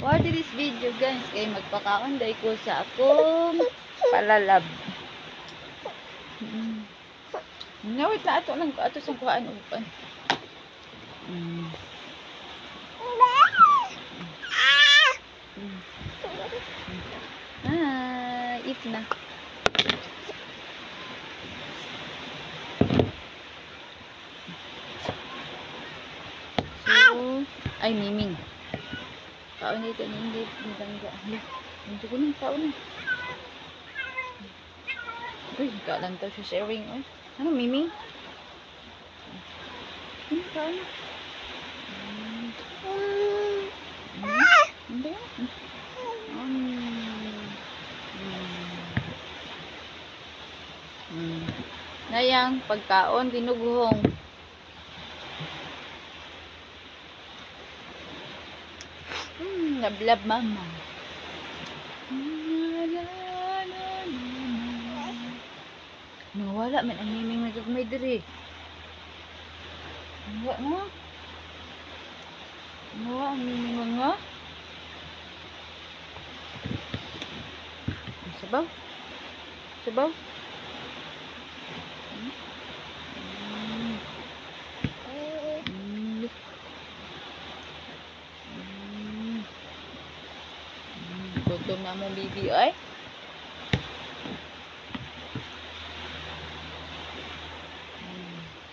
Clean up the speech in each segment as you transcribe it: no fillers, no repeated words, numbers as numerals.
For this video guys, kay magpakaon day ko sa akong palalab. Nawit na ato lang ato sa kuhaan upan. Mm. Mm. Ah, eat na. So, ay miming. Kaon dito ni hindi nilangga. Hindi ko nang kaon. Uy, kalan to siya sharing. Uy. Ano miming? Ano kaon? Hindi. Nayang pagkaon dinughong. Lablab mama. Nawala man ang miming nagagmay diri. Nawa mo. Nawa ang miming mga. Sabaw. Sabaw. Gutom na mo bibi ay.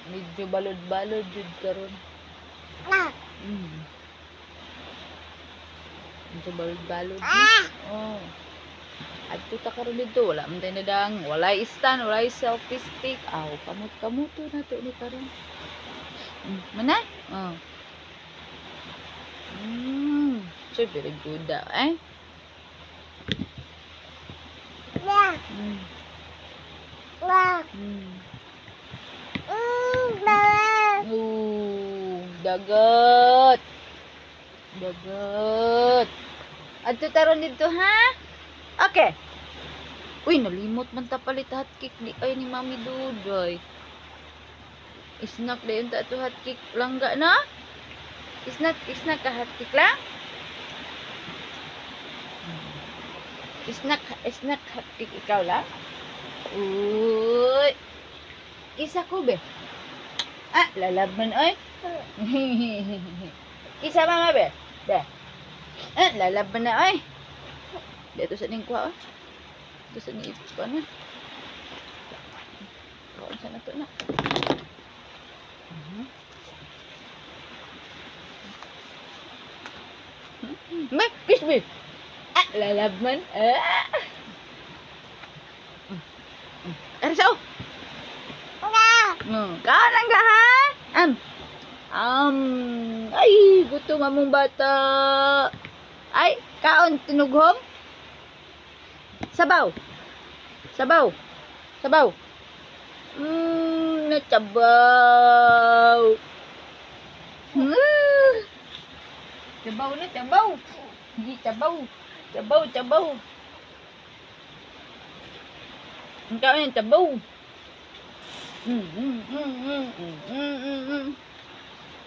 Medyo balod-balod jud karon. Medyo balod-balod. Oh. Adto ta karon didto, wala man tay nadang, walay stand, walay selfie stick. Aw, kamot-kamoto na to ni karon. Mana? Oh. So very good daw, eh. Oh, dagat. Dagat. Adto taron didto ha? Okay. Uy, nalimot man ta palit hot cake di ay ni Mami Dudoy. Snack dayon ta ato hot cake langga na? Snack, snack ka hot cake lang? Snack, snack hot cake ikaw lang? Uy. Isa ko be. Ah, lalabman oy. Isa mama be. Be. Ah, lalabman na oy. Dito sa ning kuha oy. Dito sa ning kuha na. Kaon sa na to na. May kiss me. Ah, lalabman. Ah. Ara sa oh. Kaon lang ka ha? Ay, gutom among bata. Ay, kaon tinughong. Sabaw. Sabaw. Sabaw. Nachabaw. Chabaw na, chabaw. Hindi, chabaw. Chabaw, chabaw. Ang kaon yung chabaw.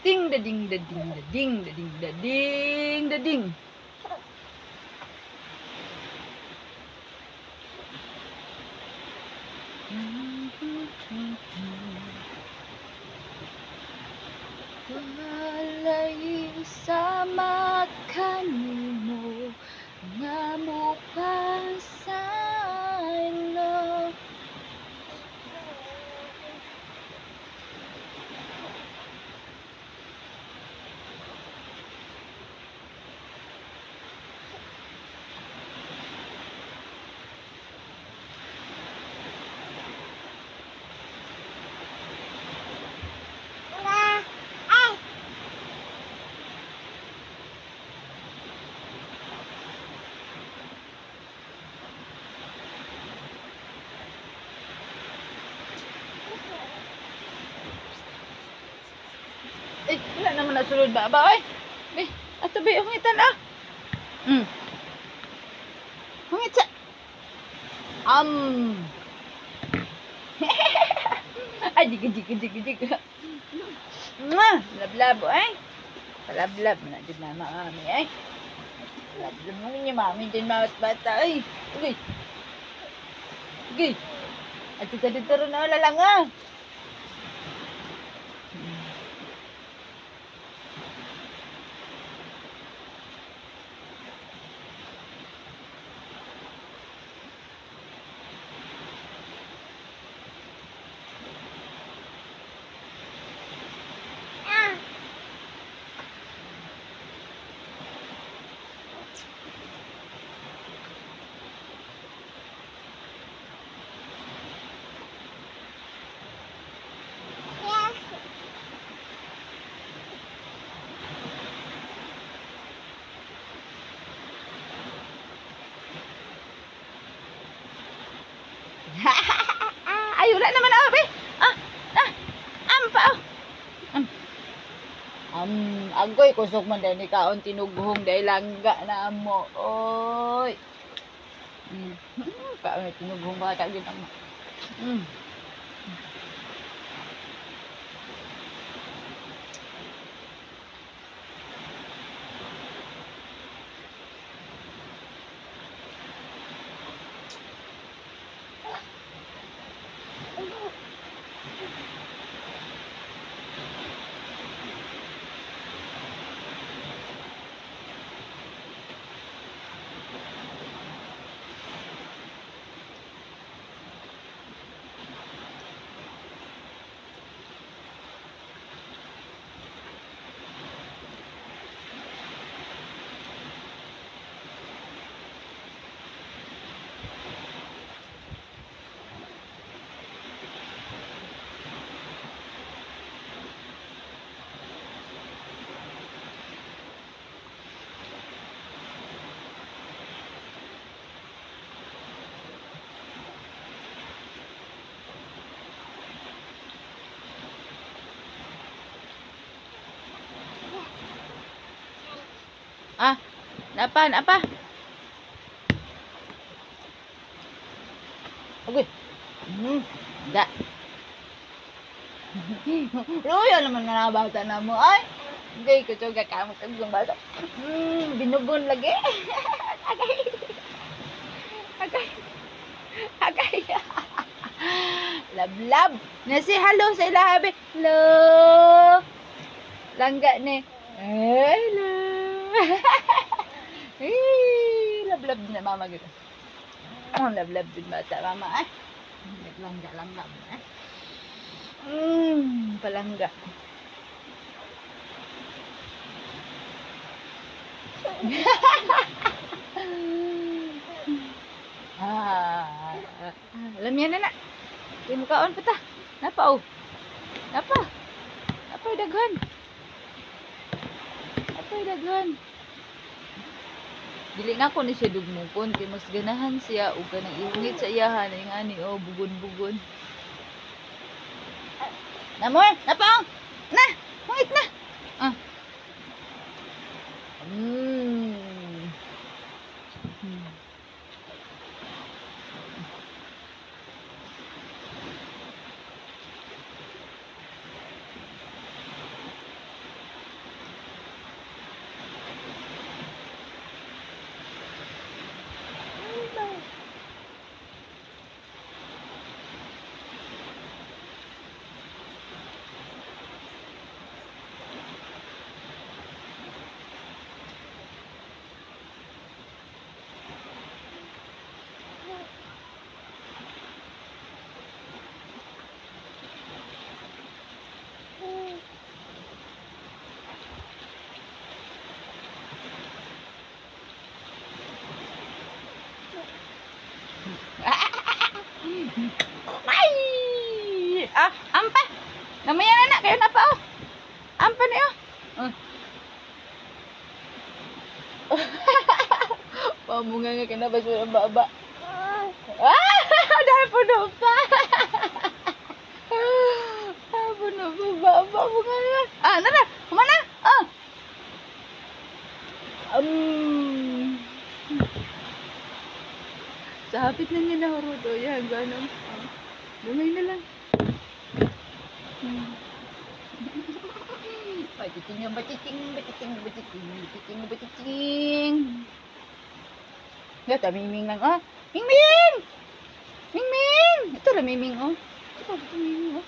Ding da ding da ding da ding da ding da ding da ding. Walay sama kanimo nga mopasaylo. Eh, wala naman nasulod ba ba oy? Be, ato be hungitan ah. Hungit sa. Ay, jig jig jig jig. Mwah! Lablab ay. Palablab na jud na mami ay. Love mo niya mami din mawat bata ay. Okay. Okay. At ito dito rin na lang ah. Ay, wala naman ah, be. Ah, ah, pa oh. Agoy kusog man dahil ni kaon tinughong dahil langga na mo. Oy. Kaon tinughong ba ka gid mo. Ah, napa, napa. Agoy. Da. Luya naman nga bata na mo. Ay, hindi ko tsuga ka mo kag bata. Binugon lagi. Agay. Agay. Agay. Lab-lab. Nasi hello sa ilahabi. Hello. Langga ni. Hello. Eh, lab-lab na mama gitu. Oh, lab-lab din bata mama eh. Langga langga eh. Palangga. Ah, alam yan na na. Di mo kaon pa ta. Napa oh. Napa. Napa daghan. Napa daghan. Dili na ko ni siya dugmukon kay mas ganahan siya og kanang ihungit sa iyahan ay ngani oh bugon-bugon. Namo, napa oh. Na, hungit na. Ah. Ay! Ah, ampa. Namaya na na kayo na pa oh. Ampa niyo. Oh. Pamunga nga kinabas mo ng baba. Ah! Dahil puno pa. Ah, puno pa baba. Bunga nga. Ah, nara. Kumana. Ah. Sa hapit na niya nahurot. O, yan. Ganun. Oh. Gamay na lang. Batiting, batiting, batiting, batiting, batiting, batiting. Gata, Mingming lang, oh. Mingming! Mingming! Ito ra, Mingming, oh. Ito, ito, Mingming, oh.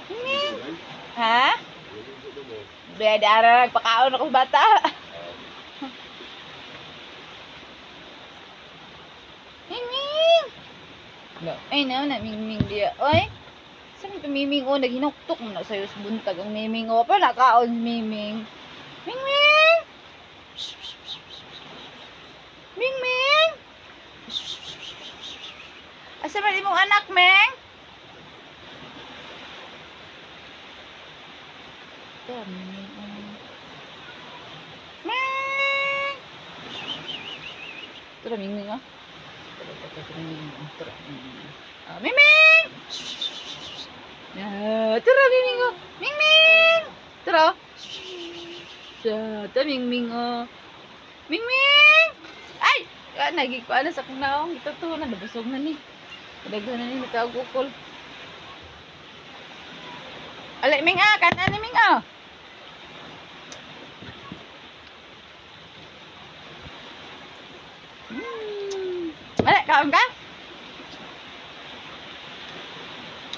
Mingming! Ha? Beda ara, nagpakaon ako sa bata. Mingming! No. Ay, no, na Mingming diya. Oy! Saan ito Miming? Oh, naghinuktok mo na sa'yo sa buntag ang Miming. Oh, pa nakaon Miming. Mingming! Mingming! Asa man imong anak, Meng? Ito, Mingming. Oh. Ming! Ito, Mingming, oh. Ito, ito, ito, Mingming, oh. Ito, Mingming. Oh, Mingming! Ah, tara, Mingming, oh. Mingming! Tara. Ito, Mingming, oh. Mingming! Ay! Ah, nagikuan na sa akong naong. Ito to, nabusog na ni. Daghan na ni, natawag ukol. Alay, Ming, ah! Kanan ni Ming, ah! Alay, kaon ka?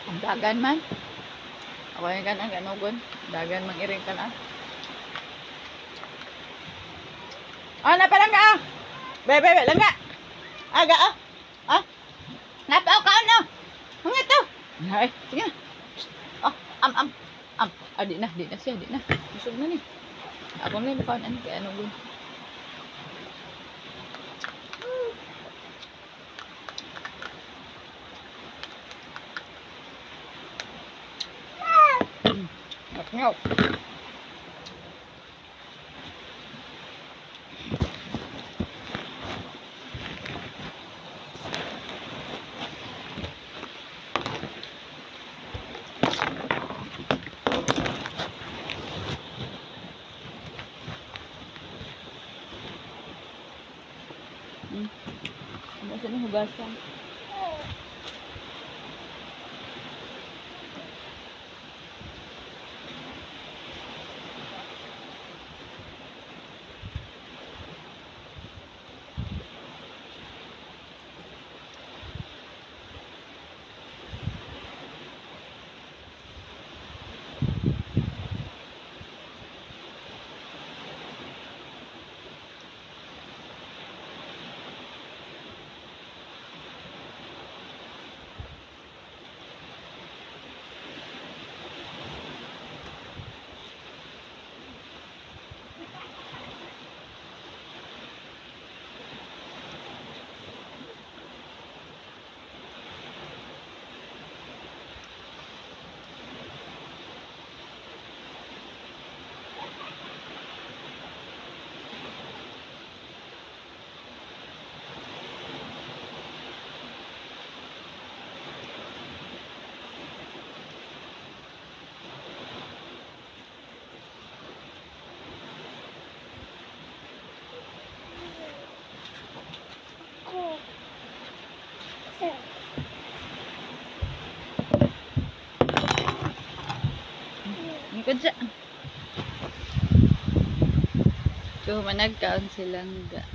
Ang dagan man. Ako yung kanan, ganugon. Dagan mang iring kanan. Ah, napalangga ah! Be, be, be, langga! Aga ah! Ah! Napa, oh, kaon oh! Mga to! Ay, sige na. Oh, am, am, am. Ah, di na siya, di na. Busog na ni. Ako na yung kaon, ano, kaya ano, gun. Ngap. Ano sa ni hugasan? Likod siya. So, managkaon silang ga.